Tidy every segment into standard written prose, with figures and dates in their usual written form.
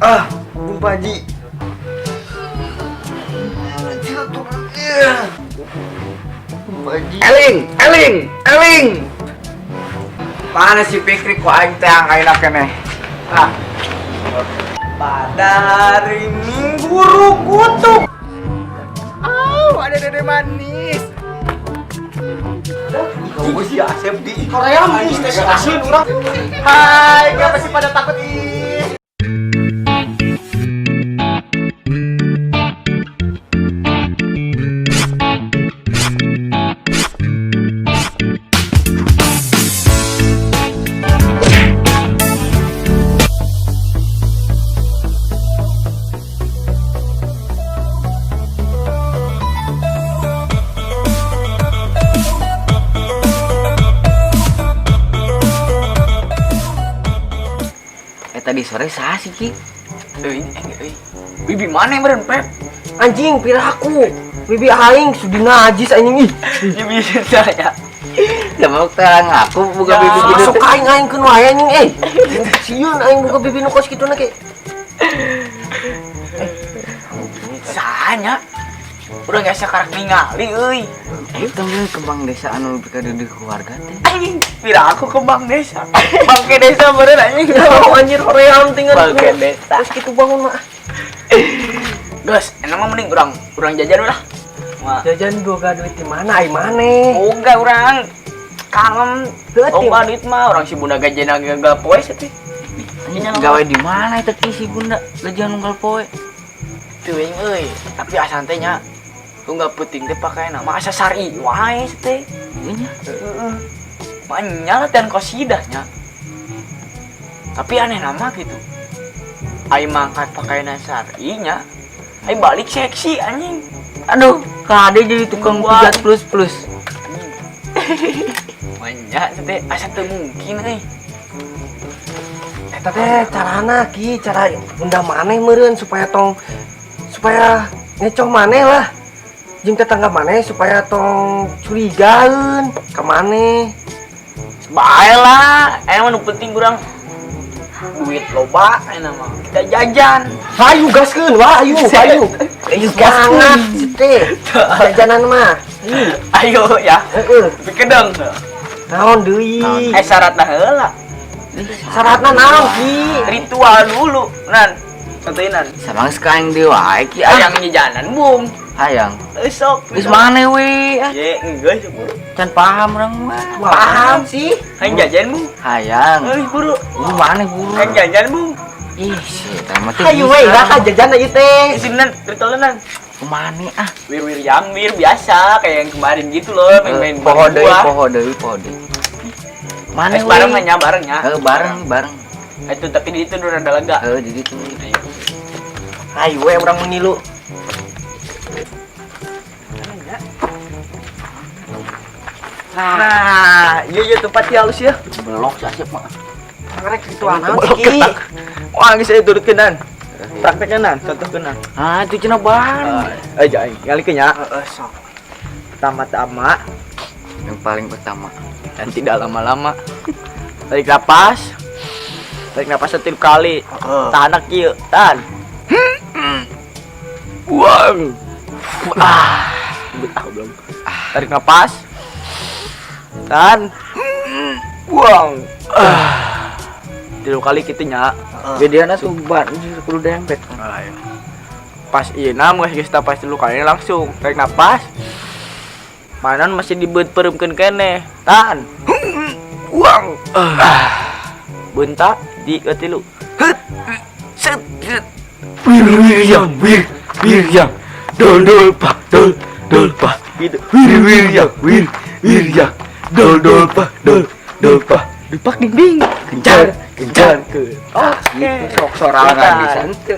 Ah, Bung Paji. Bung Paji. Eling, eling, eling. Mana si Fikri ku aing teh ayeuna keneh? Ah. Pada hari Minggu kutuk. Au, ada dede manis. Kamu si Asep di Korea nih, asin urang. Hai, ngapa sih pada takut ih? Eh, tadi sore saha sih, Ki? Euy, euy. Bibi mana yang meureun, Pep? Anjing piraku. Bibi aing sudi najis anjing ih. Bibi saya. Sama teh ngaku buka Ya, bibi gitu. Masuk ka aing aing keun wae anjing eh. Sieun aing buka bibi nu kos kitu na ke. Sahanya. Udah nggak sakarak ningali euy. Itu mah kembang desa anu lebih ka keluarga teh. Anjing, pira aku kembang desa. Bangke desa meureun anjing. Oh, anjir hoream tinggal. Bangke desa. Terus kitu bangun mah. Gas, enak mah mending urang urang jajan ulah. Wah. Jajan boga duit di mana ai maneh? Boga urang. Kangen. Heuh, Loba duit mah urang si bunda gajena gagal poe teh. Gawe di mana eta Ki si bunda? Gajian unggal poe. Teuing euy, tapi asan teh nya tunggal peuting teh pakaena nama asa sari wae teh. Iya nya. Heeh. Manya latihan kosidah nya. Tapi aneh nama gitu. Ai mangkat pakaian syar'i nya. Ai balik seksi anjing. Aduh, kade jadi tukang Buat. pijat plus plus. Manya teh asa teu mungkin euy. Eta teh carana Ki, cara bunda maneh meureun supaya tong supaya ngecoh maneh lah. Jeung tetangga maneh supaya tong curigaeun ka maneh. Bae lah, emang nu penting urang duit loba enak mah. Kita jajan. Hayu gaskeun, wah ayu, hayu. Ayo Semangat si teh. Jajanan mah. Ayo ya. Heeh. Tapi kedeng. Naon deui? Eh syaratna heula. Syaratna naon Ki? Ritual dulu, Nan. Contohin Nan. Sama sekarang deui wae Ki. Ah. Hayang jajanan, Bung. Hayang. Sok. Geus mana we? Ah, Ye, enggak sih, buru. Can paham urang mah. Paham sih. Hayang jajan, Bung. Hayang. Euy, buru. Lu mana buru? Hayang jajan, Bung. Ih, si eta mah teh Hayu we, bisa. raka jajan ieu teh. Sini Nan, ritualnya Nan. Kemana ah? Wir-wir yang wir biasa kayak yang kemarin gitu loh, main-main Poho bareng deui, gua. poho deui, poho deui. Mana Eh, bareng nya, bareng nya. Heeh, bareng, bareng. Itu tapi di itu udah rada lega. Heeh, jadi tuh. Hayu we urang mengilu. Nah, iya iya tempatnya halus ya. Belok sih Asep mah. Ngarek ritual naon sih Ki? Wah, geus saya turutkeun Nan. Prakteknya Nan, contohkeun Nan. Ah, itu cenah bareng. Eh, jangan ngalikeun nya. Heeh, sok. Pertama-tama Yang paling pertama. dan tidak lama-lama. Tarik napas. Tarik napas setiap kali. Heeh. Tahan kieu, tahan. Buang. Ah, ah belum. Tarik napas. Tahan. Buang. Ah. Tiga kali kitu nya. Bedana tuh ban kudu dempet. Ah, iya. Pas iya nah geus geus pas tilu kali langsung tarik napas. Manan masih dibeut pereumkeun keneh. Tahan. Buang. Ah. Bentak di katilu. Hut. Set. Set. Wir wir yang wir wir yang dol dol pa dol dol pa Gitu. wir wir yang wir wir yang dol dol pa dol dol pa Dupak ding ding. Kencar kencar ke. Oke. Sok sorangan bisa henteu.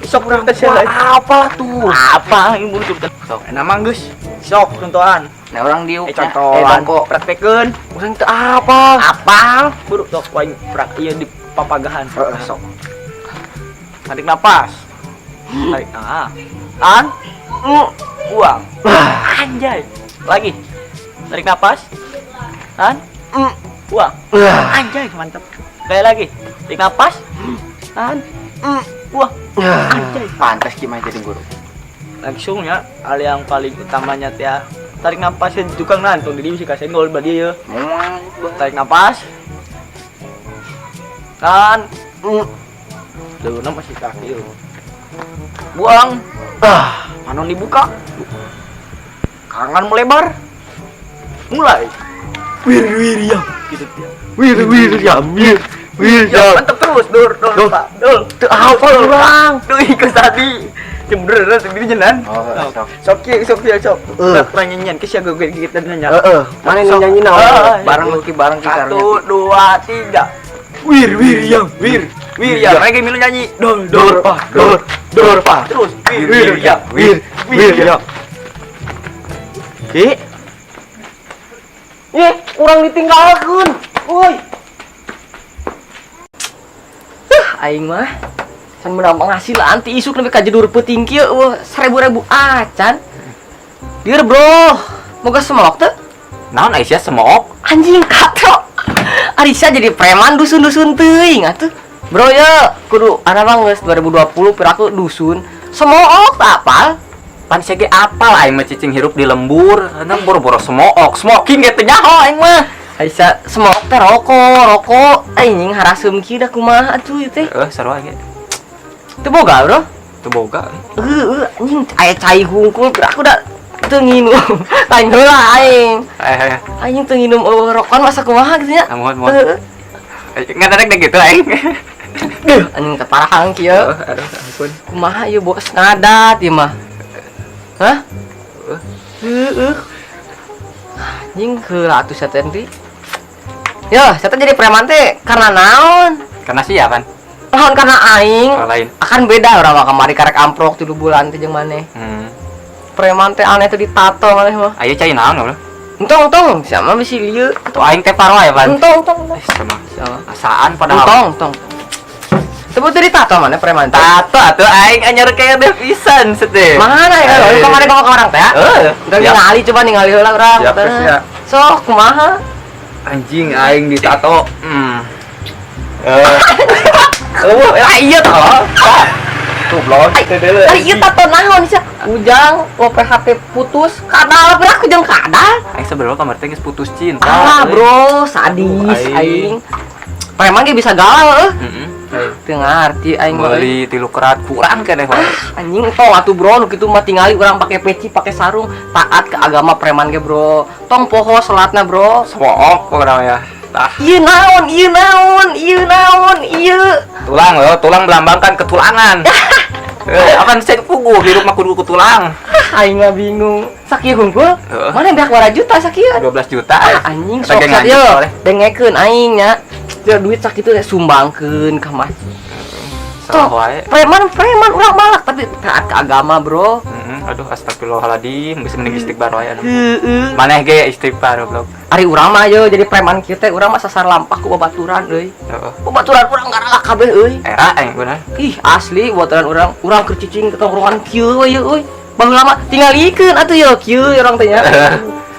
Sok urang teh Wah, apa tuh? Apa yang buru tuh? Sok. Nama geus. Sok contohan. Nah orang diuk Eh contohan. dongko. Praktekeun. Urang teu apa? Apal. Buru sok wae prak ieu di papagahan. Heeh, sok. Tarik napas. Tarik. Ah. Tahan. Buang. Anjay. Lagi. Tarik napas. Tahan. Buang. Anjay, mantap. Sekali lagi. Tarik napas. Tahan. Wah, Anjay. Pantas Ki mah jadi guru. Langsung ya, hal yang paling utamanya teh ya, tarik napas ya, tukang nantong di bisa kasenggol ba dia ya. Tarik napas. Tahan. Leuna masih kaki yo. Buang. Ah, panon dibuka. Tangan melebar. Mulai. Wir wir ya. Gitu dia. Wir wir ya. Wir wir Ya, mantap terus, dur, dur, Dur. Pak. Dur. Teu hafal urang. Duh, ikut tadi. Cemberut sendiri jenan. Oh, sok. Sok kieu, sok kieu, sok. Eh. Kurang nyanyian ke sia gue gigit dan nyanyi. Heeh, mana nu Sok. nyanyi naon? Ah, Bareng ki bareng ki Satu, dua, tiga. Wir, wir, yang, wir, wir, ya. Mereka milu nyanyi. Dol, dol, Dor, dor, dor, pak. Terus, wir, Wir wir, ya, wir wir ya. Ki, Ye, urang ditinggalkeun. Woi. Aing mah can menang penghasilan ti isuk nepi ka jedur peuting kieu eueuh 1000-ribu acan. Dir bro, moga semok teu? Naon Aisyah semok? Anjing katro. Arisa jadi preman dusun-dusun teuing atuh. Bro ya, kudu ana mah geus 2020 piraku dusun. Semook teu apal? Pan sia ge apal aing mah cicing hirup di lembur, nang boro-boro semook, smoking ge teu nyaho aing mah. Aisyah semok teh rokok, rokok. Anjing haraseum kieu da kumaha atuh ieu teh. Eh, sarua ge. Teu boga, bro. Teu boga. Heueuh, anjing aya cai hungkul piraku da teu nginum. Lain heula aing. Eh, eh, Anjing teu nginum eueuh rokokan masa kumaha gitu nya. ah, mohon mohon. Heueuh. Nggak dek gitu aing. Duh, anjing keparahang kieu. Oh, aduh, ampun. Kumaha ieu bos ngadat ieu mah. Hah? Heeh. Anjing heula atuh sia teh Henry. Yo, saya teh jadi preman teh karena naon? Karena sia kan? Naon karena aing. Oh, lain. Akan beda urang mah kamari karek amprok 3 bulan teh jeung maneh. Preman teh aneh teh ditato maneh mah. Ayo cai naon goblok? Entong entong, siapa bisi lieu. Tuh aing teh parah ya, Pan. Entong entong entong. Eh, sama. Siapa? Asaan padahal. Entong entong. Sebut teh ditato maneh preman teh. Tato atuh aing anyar kayak deh pisan sete. Mana ya? Eh. Kemarin ngomong ke orang teh ya? Eh, Udah siap. ningali coba ningali heula urang. Siap, siap. Sok kumaha? Anjing aing ditato. Eh. Oh, iya toh. Goblok. Ari ieu tato naon sia? Ujang, OPHP putus, kadal piraku jeung kadal. Aing sebenarnya kamar teh geus putus cinta. Ah, bro, sadis Aduh, aing. Preman ge bisa galau eueuh. Heeh. Teu ngarti aing mah. Meuli 3 kerat kurang keneh wae. Anjing tong atuh bro, nu kitu mah tingali urang pake peci, pake sarung, taat ke agama preman ge bro. Tong poho salatna bro. Semok pokoknya ya. Tah, Ieu naon, ieu naon, ieu naon, ieu. Tulang loh, tulang melambangkan ketulangan. Eh, akan saya puguh hirup mah kudu kutulang. Ah, aing mah bingung. Sakieu hungkul? Heeh. Mana beak bara juta sakieu? 12 juta. Ah, anjing Eta sok ge nganjuk sakieu. soalnya. Dengekeun aing nya. Dia duit sakitu teh sumbangkeun ka masjid. Salah wae. Preman preman urang malak tapi taat ke agama, bro. Heeh, aduh astagfirullahaladzim, geus mending istighfar wae aduh. Heeh. Maneh ge istighfar goblok. Ari urang mah ye jadi preman kieu teh urang mah sasar lampah ku babaturan euy. Heeh. Babaturan urang garalak kabeh euy. Era aing bener. Ih, asli babaturan urang, urang keur cicing ke tongkrongan kieu we ye euy. Baheula mah tingalikeun atuh ye kieu urang teh nya.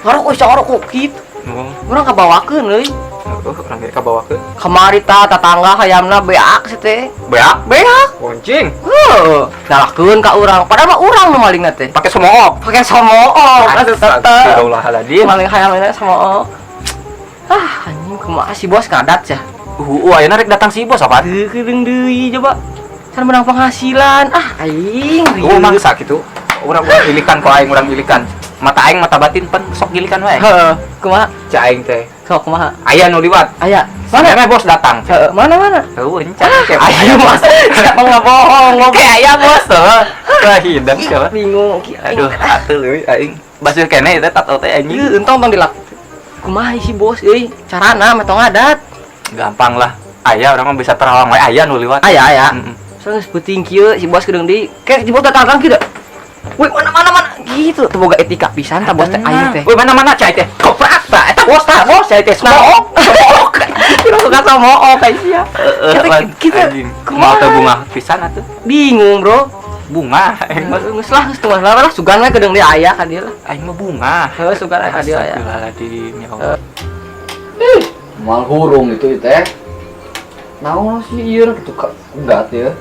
Ngarok euy saorok kok kitu. Oh, Urang kabawakeun euy. heeh, urang ge kabawakeun. Kamari ta tatangga hayamna beak si teh. Beak, Beak. boncing, Heuh, nyalahkeun ka urang. Padahal mah urang nu malingna teh. pake semook. Pake somook atuh tetep. Astagfirullahaladzim. Maling hayamna somook. Ah, anjing kumaha si bos ngadat ya. Ayeuna rek datang si bos apaan? Teu keudeung deui coba. Can menang penghasilan. Ah, aing Oh, mangsa kitu. Urang urang ilikan ku aing, urang ilikan. Mata aing mata batin pan sok gilikan wae. Heeh, kumaha? Cak aing teh. Sok kumaha? Aya nu liwat. Aya. Mana? Mana bos datang? Heeh, mana mana? Heuh, encan ke. Aya bos. Siapa nggak bohong, ngomong. Kayak aya bos tuh. Wah, hidang siapa? Bingung ki aing. Aduh, atuh leuy aing. Basuh keneh teh tato teh anjing. Ieu entong tong dilak. Kumaha si bos euy? Carana mah tong ngadat. Gampang lah. Aya urang mah bisa terawang wae aya nu liwat. Aya aya. Heeh. Soalnya geus peuting kieu si bos kedeung deui. Kayak si bos datang kieu da. Woi, mana mana mana gitu. Teu boga etika pisan ta bos teh aing teh. Woi, mana-mana cai teh. Koprak ta eta bos ta bos cai teh Nah. semok. Semok. Kita suka sama kayak sia. Heeh, Kita anjing. Mau teh bunga pisan atuh. Bingung, bro. Bunga aing mah. Geus lah, geus tunggu lah lah sugan we kedeung deui aya ka dieu lah. Aing mah bunga. Heuh, sugan aya ka dieu aya. Astagfirullahaladzim ya Allah. Mal hurung itu teh. Naon sih ieu gitu enggak ya.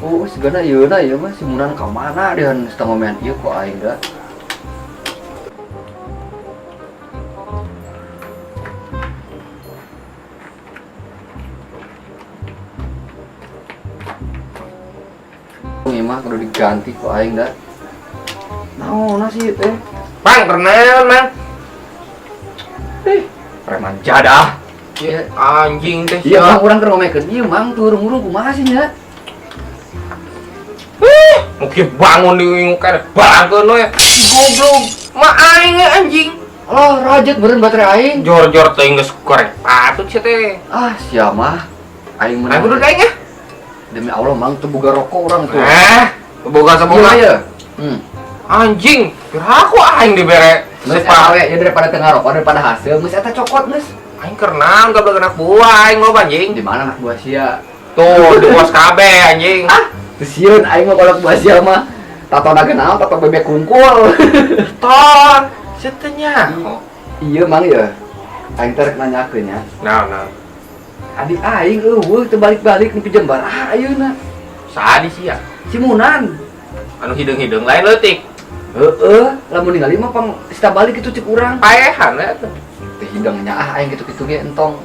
Oh, segana ieu na ieu mah si Munan ka mana deun setengah ngomean ieu ku aing da. Ieu mah kudu diganti ku aing da. Naon sih teh? Bang, kenaon, Mang? Ih, preman jadah. Iya, anjing teh. Iya, Mang, urang keur ngomekeun ieu, Mang, tuh urung-urung kumaha sih nya? Mungkin bangun di wingu kene barangkeun we. Goblok. Ma aing anjing. Alah, rajet beureun baterai aing. Jor-jor teuing geus korek patut sia teh. Ah, sia mah. Aing Aing kudu aing ah. Demi Allah, Mang, teu boga rokok urang tuh. Boga saboga. Iya, iya. Anjing, piraku aing dibere. Geus eta we, ya daripada teu ngarokok daripada hasil, geus eta cokot geus. Aing keur naon goblok anak buah aing loba anjing. Di mana anak buah sia? Tuh, di pos KB anjing. Ah, teu sieun aing mah kalau buah sia mah. Tatona ge naon, tato bebek kungkul. Ton, sia teh nya. Iya, Mang ya. Aing teh rek nanyakeun nya. Naon, naon. Adik aing eueuh teu balik-balik nepi jam baraha ayeuna. Saha di sia? Si Munan. Anu hideung-hideung lain leutik. Heeh, lamun ningali mah pang sita balik kitu cek urang. Paehan we atuh. Teu hideungnya ah aing kitu-kitu ge entong.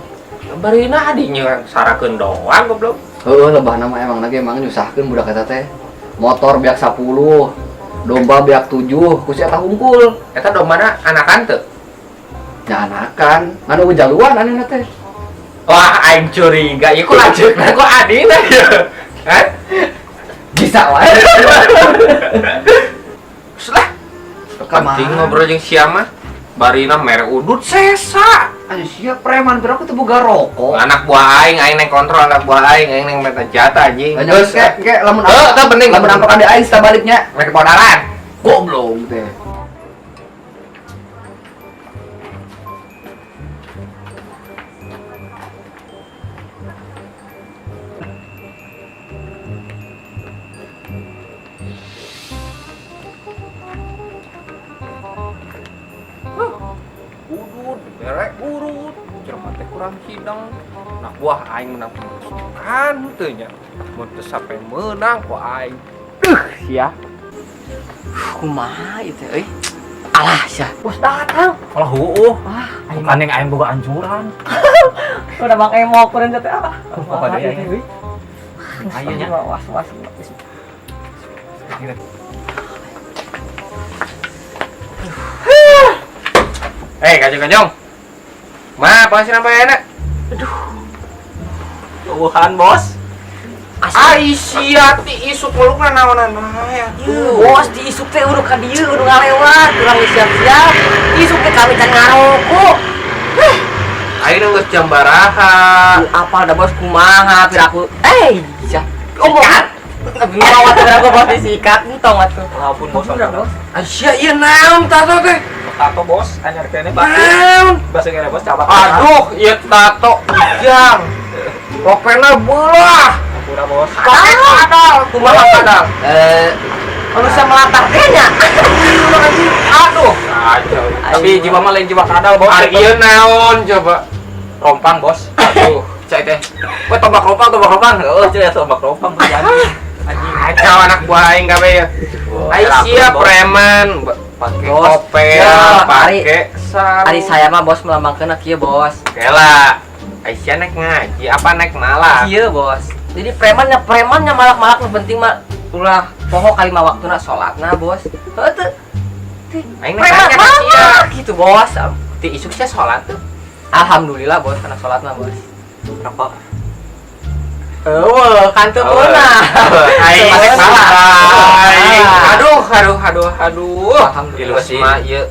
Barina adinya sarakeun doang goblok. Heeh, lebahna mah emang lagi emang nyusahkeun budak eta teh. Motor beak 10, domba beak 7, ku si eta hungkul. Eta dombana anakan teu? Nya anakan, ngan eueuh jaluan anehna teh. Wah, aing curiga ieu ku lanceukna ku adina ieu. Hah? Bisa wae. Geus lah. Penting ngobrol jeung sia mah. Barina mere udut sesa. Ayo sia preman berapa teu boga rokok. Anak buah aing, aing neng kontrol anak buah aing, aing neng minta jatah anjing. Geus ke lamun Heuh, teu penting. Lamun amprok ade aing sita baliknya. Rek podaran. Goblok teh. Udut, berek urut, jelema teh kurang hidang. Nah, buah aing menang kan teu nya. Mun teu sampe meunang ku aing. Duh, sia. Kumaha ieu teh euy? Alah sia. Bos datang. Alah heueuh. Wah, bukan yang aing boga anjuran. Udah bang emok urang teh ah. Kumaha deui aing? Ayo nya. Was-was. Kajong-kajong. Ma, apa sih namanya enak? Aduh. Tuhan, Bos. Aisyah ti isuk melukna naonan bae atuh. Bos, di isuk teh uruk ka dieu udah ngalewat, urang geus siap-siap. Isuk teh kami can ngarokok. Ayeuna geus jam baraha. Apa da bos kumaha piraku? Sia. Omongan. Ngawat piraku bos disikat entong atuh. Ampun bos. Bos. Aisyah ieu naon tato teh? Tato bos, anyar kene batu. Bahasa kene bos cabak. Aduh, ieu tato ujang. Pokoknya belah. Ampura bos. Kadal, kumaha kadal? Manusia melatar teh nya. Aduh, kacau. Tapi jiwa mah lain jiwa kadal bos. Ari ieu naon coba? Rompang bos. Aduh, cai teh. Weh tombak rompang, tombak rompang. Heuh, cai tombak rompang anjing. Kacau anak buah aing kabeh ya. Aisyah preman. Pakai kopel, pakai sarung. Ari saya mah bos melambangkeun kieu bos. Kela. Aisyah naik ngaji apa naik malak? Kieu bos. Jadi premannya malak-malak nu penting mah ulah poho kalima waktuna salatna bos. Heuh teu. Aing preman malak gitu bos. Ti isuk sia salat tuh. Alhamdulillah bos kana salatna bos. Rokok. Eueuh, kan teu meunang. Aing malak. Aduh, aduh, aduh, aduh. Alhamdulillah sih. Mah ieu.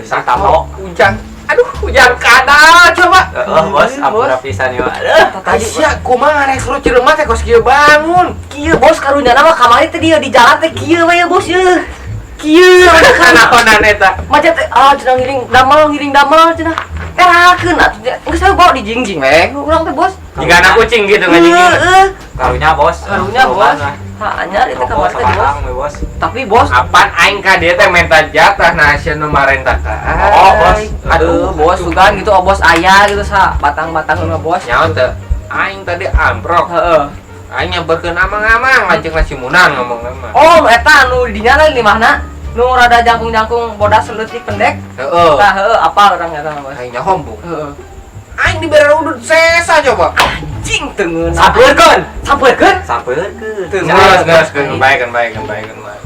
Tato ujang. Aduh, ujang kadal coba. Heeh, bos, ampura pisan ieu. Aduh, Aisyah kumaha rek lu Ciremat teh kos kieu bangun. Kieu bos karunya mah kamari teh dia di jalan teh kieu we bos ye. Kieu naonan eta. Macet teh ah cenah ngiring damel cenah. Terakeun atuh geus we bawa dijingjing we urang teh bos. Jika anak kucing gitu ngajingjing. Heeh. Karunya bos. Karunya bos. Hanya itu kamari teh bos. Tapi bos apaan aing ka dieu teh minta jatah nah sia nu marenta ka. Oh, bos. Aduh, bos sugan gitu oh bos aya gitu sa batang-batang nu bos. Nyaon teu? Aing tadi amprok. Heeh. Aing nyamperkeun amang-amang lanceukna si Munang ngomong mah. Oh, eta anu di dinya lain di mana? Nu rada jangkung-jangkung bodas leutik pendek. Heeh. Tah heueuh apal urang eta mah, Bos. Aing nyahombung. Heeh. Aing dibere udut sesa coba. Anjing teu ngeunah. Sampeurkeun. Sampeurkeun. Sampeurkeun. Teu Geus geus keun bae keun bae keun bae keun bae.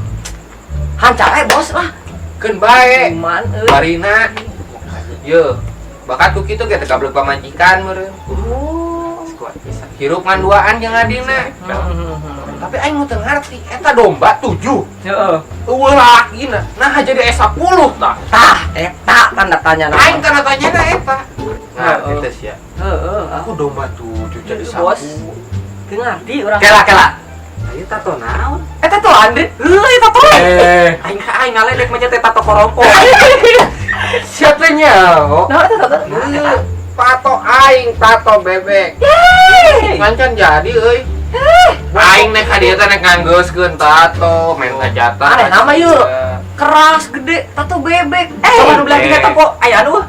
Hancar eh bos lah. Keun bae. Kuman euy. Barina. Ye. Bakat ku kitu ge teu gablek pamajikan meureun. Oh. Kuat pisan. Hirup ngan duaan jeung adina. Tapi aing nu teu ngarti eta domba 7. Heeh. Eueuh lalakina. Nah jadi aya 10 tah. Tah eta tanda tanya. Aing tanda tanyana eta. Ngarti teh sia. Heeh. Aku domba 7 jadi Itu, Bos. 10. Teu ngarti urang. Kela kela. Ayo tato naon? Eta tuh Andre. Heuh eta tuh. Eh, aing ka aing ngaledek mah teh tato korompol. Sia teh nyaho. Nah, eta tato. Heuh, tato aing tato bebek. Ngancan jadi euy. Aing nek ka dieu teh nek nganggeuskeun tato, menta jatah. Aneh nama yeuh. Keras gede tato bebek. Eh, Coba nu belah dinya toko aya anu.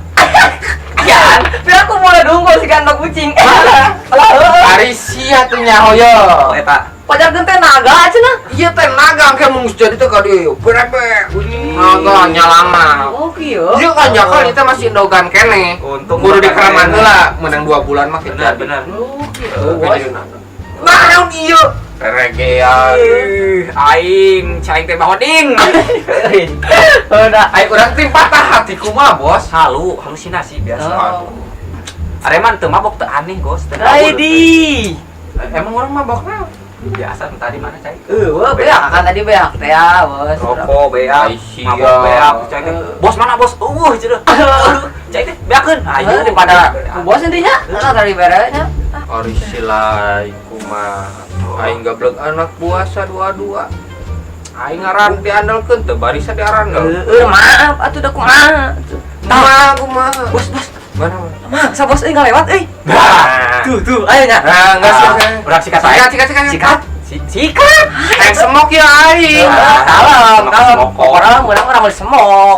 Ayaan, biar aku mulai dungkul si gandok kucing. Alah, heueuh. Ari sia teh nyaho ye. Oh, eta. Pajarkeun teh naga cenah. Ieu teh naga engke mun geus jadi teh ka dieu. Bebek. Naga nyalama. Oh, kieu. Ieu kan jakal ieu teh masih endogan keneh. Untung Kudu bukan dikeraman keneh. heula, menang 2 bulan mah Benar, jadi. benar. Oh, kieu. Heuh, Bos. jadi naga. Naon ieu? Reregean. Ih, aing cai teh bahoding. Udah. Aing urang teh patah hati kumaha, Bos? Halu, halusinasi biasa. Oh. Areman teu mabok teu aneh, Gos. Teu Ai di. Emang urang mabok naon? Biasa nu tadi mana cai? Eueuh, beak kan tadi beak teh ya, Bos. Rokok beak, Ai, sia. mabok beak, cai teh. Bos mana bos? Eueuh cenah. Cai teh beakeun. Ayo Ayo daripada ku bos intinya, nah dari berenya. Ari silai kumaha. Aing gablek anak puasa dua-dua. Aing ngaran diandalkeun teu barisa diarandel. Heueuh, maaf atuh da kumaha. Kumaha kumaha. Bos, bos. Mana mana? Mah, sa bos euy ngalewat euy. Nah, Tuh, tuh, ayo nya. Nah, enggak sih. Urang sikat Sikat, aing. sikat, sikat. Sikat. Sikat. Yang semok ya aing. Ah, Kalem, kalem. semokor. Orang urang urang meuli semok.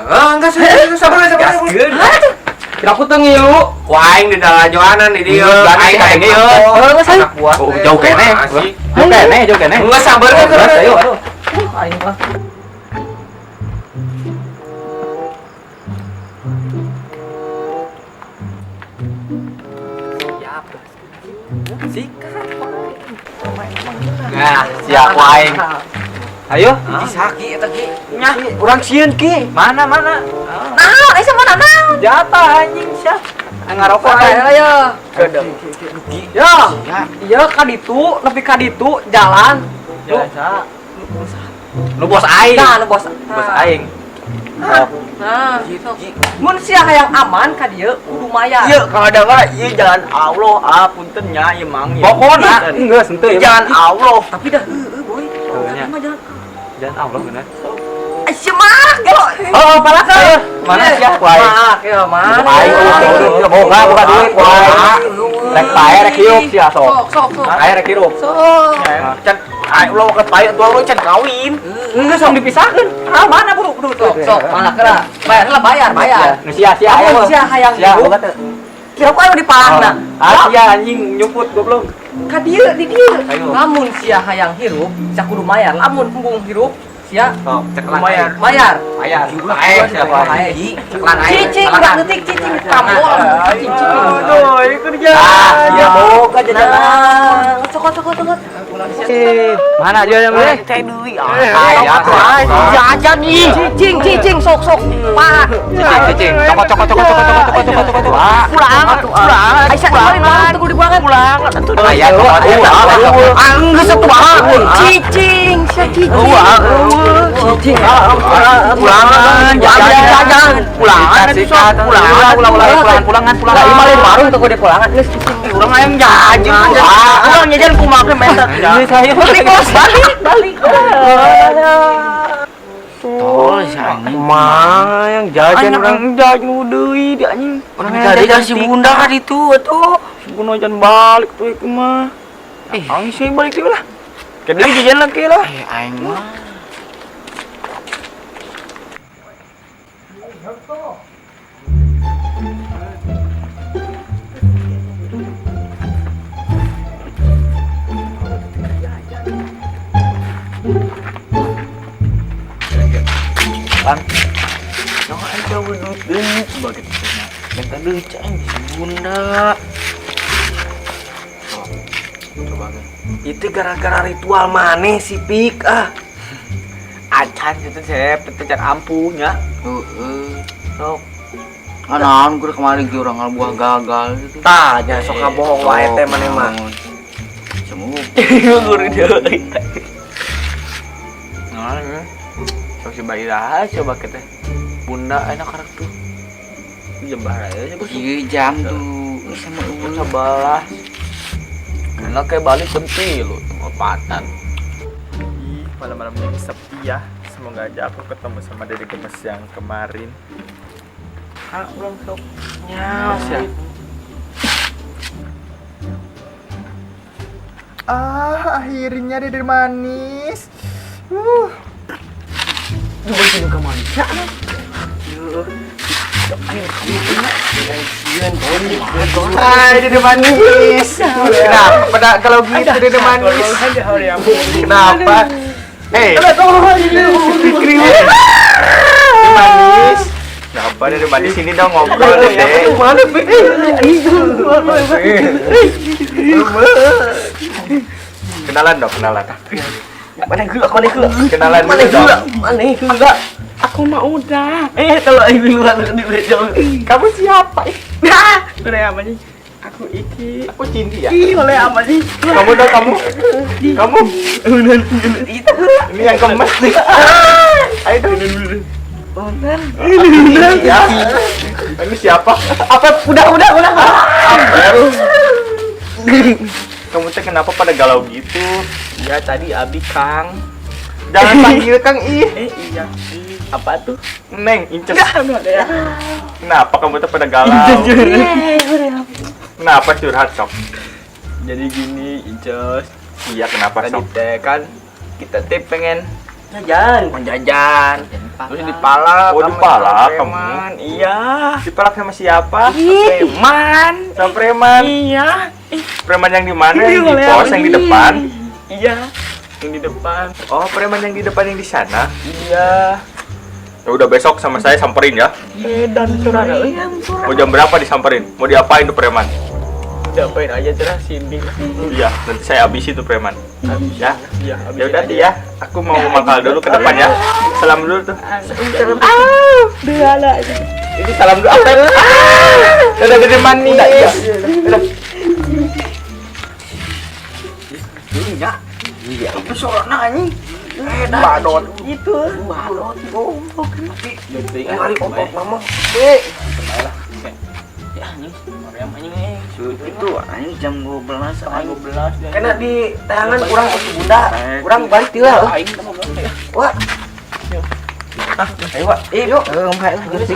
Ah, enggak sih, sabar, sabar. Gaskeun. Kira aku teu ngilu. Ku aing di dalajoanan di dieu. Berani Aing sikat aing ini, mabok. Heuh, geus ayo. Anak buah. Oh, jauh keneh. Asik. Jauh keneh, jauh keneh. Enggak sabar kan. Geus, ayo. Aing mah. Siap. Sikat. Nah, siap aing. Ayo. Saki eta ki. Nyah, urang sieun ki. Mana mana? Naon, ai mana naon? Jatah anjing sia. Ngarokok Ayo, aing. ayo. Gedeng. Ya, iya ka ditu, nepi ka ditu jalan. Jalan sa. Nu bos aing. Nah, nu bos. Bos aing. Nah, mun sia hayang aman ka dieu kudu mayar. Ieu kadang ieu jalan Allah, ah punten nya ieu mang ieu. Pokona geus henteu ieu. Jalan Allah. Tapi dah heueuh boy. Heueuh nya. Mah jalan. Jalan Allah bener. Ai sia mah gelo. Oh, palak ayo. Mana sia ku aing? Mak, ya mana? Aing boga boga duit ku aing. Rek pae rek hirup sia sok. Sok, sok, sok. Aing rek hirup. Sok. Can aing ulah ke pae tua urang can kawin. Enggak sok dipisahkeun. Ah, mana buru buru Sok, sok, mana kera. Bayar lah, bayar, bayar. Nu sia sia ayo. Lamun sia hayang Sia hirup, boga teu. kira ku anu dipalangna. Ah, sia anjing nyumput goblok. Ka dieu di dieu. Ayo. Lamun sia hayang hirup, sia kudu mayar. Lamun embung hirup, sia Sok, cekelan Lumayan. aing. mayar. Bayar. Aing sia ku aing. Cekelan aing. Cicing, udah detik cicing kamu. Cicing. Aduh, ieu kerja. Ah, sia boga jajanan. Nah, cokot cokot cokot. Mana dia yang beli? Teh deui. Ayah, Jajan nih. Cicing, cicing, sok sok. Pak. Cicing, cicing. Cokot, cokot, cokot, cokot, cokot, cokot, cokot, cokot. Pulang, pulang. Aisyah kemarin malam tunggu dibuangan. Pulang. Ayah, cokot, cokot. Anggus satu Cicing, sia cicing. Cicing. Pulangan, Jajan, jajan. Pulangan, sikat, pulangan, pulang, pulang, pulangan, pulangan, pulangan. Lah, ieu mah lain warung tunggu dipulangan. Geus cicing. Urang hayang jajan. Urang jajan kumaha ge menta. Ini saya Balik, bos, balik, balik. Tol kumaha yang jajan urang jajan deui di anjing. Urang jajan si bunda kan itu atuh. Si bunda jangan balik tuh ieu mah. Eh, aing sih balik deui lah. Ke deui jajan lagi lah. Eh aing mah. Bang. Jangan aja duit deui coba gitu. Minta deui cai si bunda. Sok, coba ge. Itu gara-gara ritual maneh si Pik ah. Acan gitu saya petecan ampuhnya. Heeh. Sok. Ah, naon gue kemarin ge urang buah gagal gitu. Tah, nya sok ngabohong wae teh maneh mah. Semua. Guru deui. Nah, sok coba iraha coba kita. Bunda enak karak tuh. Jam berapa ya? Iya jam tuh. Ini sama Jam 11. Karena kayak balik jam 3 empatan. Ih, malam-malam ini sepi ya. Semoga aja aku ketemu sama Dede Gemes yang kemarin. Ah, belum sok. Gemes ya? Ah, akhirnya Dede manis. Hai Dede manis. Kenapa pada kalau gitu Dede manis? Kenapa? Eh, Fikri. Dede manis. Kenapa Dede manis ini dong ngobrol Dede? Mana Pik? Kenalan dong, kenalan. Mana gula, mana gula. Kenalan Mana dulu gula, dong. mana gula. Aku mah udah. Kalau ibu luar di jauh. Kamu siapa? Nah, oleh apa sih? Aku Iki. Aku Cindy ya. Ih, oleh apa sih? Kamu dong kamu. Kamu. Ini yang kemas nih. Ayo dong. Ya. Ini siapa? Apa? Udah. Kamu teh kenapa pada galau gitu? Ya tadi Abi Kang. Jangan panggil Kang ih. Iya. Apa tuh? Neng, Inces. Enggak ada ya. Kenapa kamu tuh pada galau? Kenapa curhat sok? Jadi gini, Inces. Iya, kenapa Tadi sok? teh kan kita teh pengen Jajan. mau jajan. Terus dipalak. Oh, sama dipalak preman. Iya. Dipalak sama siapa? Preman. Sama preman. Iya. Preman yang di mana? Yang di pos, yang di depan? Iya. Yang di depan. Oh, preman yang di depan yang di sana. Iya. Ya udah besok sama saya samperin ya. Dan curah. Mau jam berapa disamperin? Mau diapain tuh preman? Diapain aja cerah Cindy. Iya, nanti saya habisi tuh preman. Ya. Iya, Ya udah tuh ya. Aku mau mangkal dulu ke depan ya. Salam dulu tuh. Ini salam dulu apa? Dadah Dede manis. Dadah. Iya. Iya, itu sorona anjing. Badot itu. Badot goblok. Tapi Mari otot mama. Ya anjing, Mariam anjing Itu anjing jam 12 Setengah 12. Kena di tangan kurang ke bunda. Kurang balik lah. Aing sama bang. Wah. Ayo, Pak. Yuk. Heeh, lah geus.